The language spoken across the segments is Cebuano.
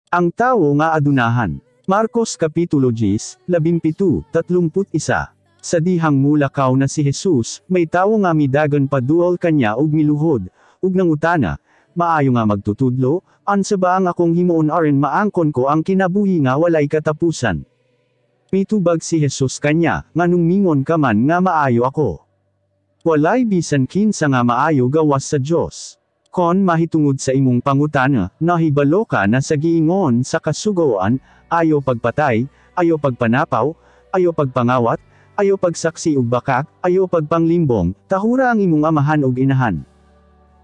Ang tawo nga adunahan. Marcos Kapitulo 10, 17, 31. Sa dihang mulakaw na si Jesus, may tawo nga midagan paduol kanya ug miluhod, ug nangutana, "Maayo nga magtutudlo, unsa ba ang akong himuon aron maangkon ko ang kinabuhi nga walay katapusan?" Mitubag si Jesus kanya, "Nganong mingon ka man nga maayo ako? Walay bisan kinsa nga maayo gawas sa Dios. Kon mahitungod sa imong pangutana, nahibalo ka na sa giingon sa kasugoan: ayaw pagpatay, ayaw pagpanapaw, ayaw pagpangawat, ayaw pagsaksi ug bakak, ayaw pagpanglimbong, tahura ang imong amahan ug inahan."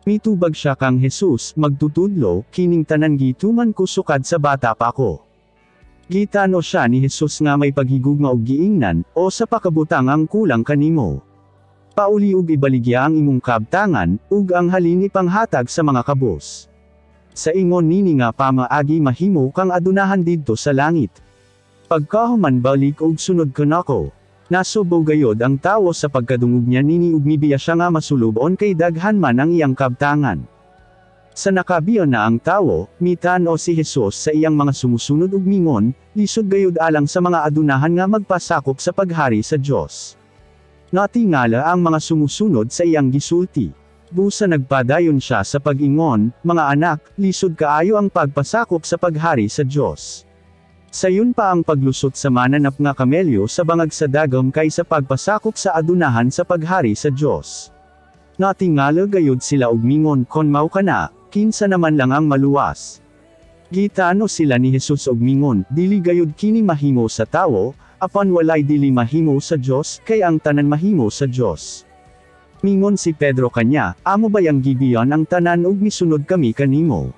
Mitubag siya kang Jesus, "Magtutudlo, kining tanan gituman ko sukad sa bata pa ako." Gitan-o siya ni Jesus nga may paghigugma ug giingnan, "Usa pa ka butang ang kulang kanimo. Pauli ug ibaligya ang imong kabtangan, ug ang halin ipanghatag sa mga kabos. Sa ingon nini nga pamaagi mahimo kang adunahan didto sa langit. Pagkahuman balik ug sunod kanako." Nasubo gayod ang tawo sa pagkadungog niya nini ug mibiya siya nga masulubon kay daghan man ang iyang kabtangan. Sa nakabiya na ang tawo, mitan-o si Jesus sa iyang mga sumusunod ug mingon, "Lisod gayod alang sa mga adunahan nga magpasakop sa paghari sa Dios." Natingala ang mga sumusunod sa iyang gisulti. Busa nagpadayon siya sa pag-ingon, "Mga anak, lisod kaayo ang pagpasakop sa paghari sa Dios. Sayon pa ang paglusot sa mananap nga kamelyo sa bangag sa dagom kaysa pagpasakop sa adunahan sa paghari sa Dios." Natingala gayod sila ug mingon, "Kon mao kana, kinsa naman lang ang maluwas?" Gitan-o sila ni Jesus og mingon, "Dili gayod kini mahimo sa tawo, apan walay dili mahimo sa Dios, kay ang tanan mahimo sa Dios." Mingon si Pedro kanya, "Amo bayang gibiyan ang tanan ug misunod kami kanimo?"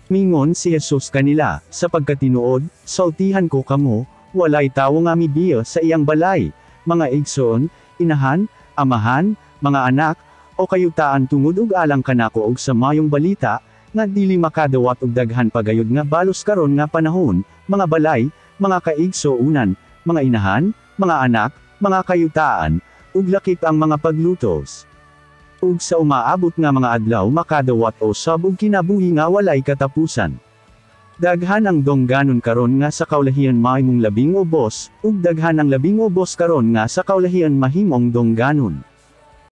Mingon si Jesus kanila, "Sa pagkatinuod, sultihan ko kamo, walay tawo nga mibiya sa iyang balay, mga igsoon, inahan, amahan, mga anak, o kayutaan tungod ug alang kanako ug sa mayong balita, nga dili makadawat og daghan pa gayud nga balos karon nga panahon, mga balay, mga kaigsuonan, mga inahan, mga anak, mga kayutaan, ug lakip ang mga paglutos. Ug sa umaabot nga mga adlaw makadawat usab og kinabuhi nga walay katapusan. Daghan ang dungganon karon nga sa kaulahian mahimong labing ubos, ug daghan ang labing ubos karon nga sa kaulahian mahimong dungganon."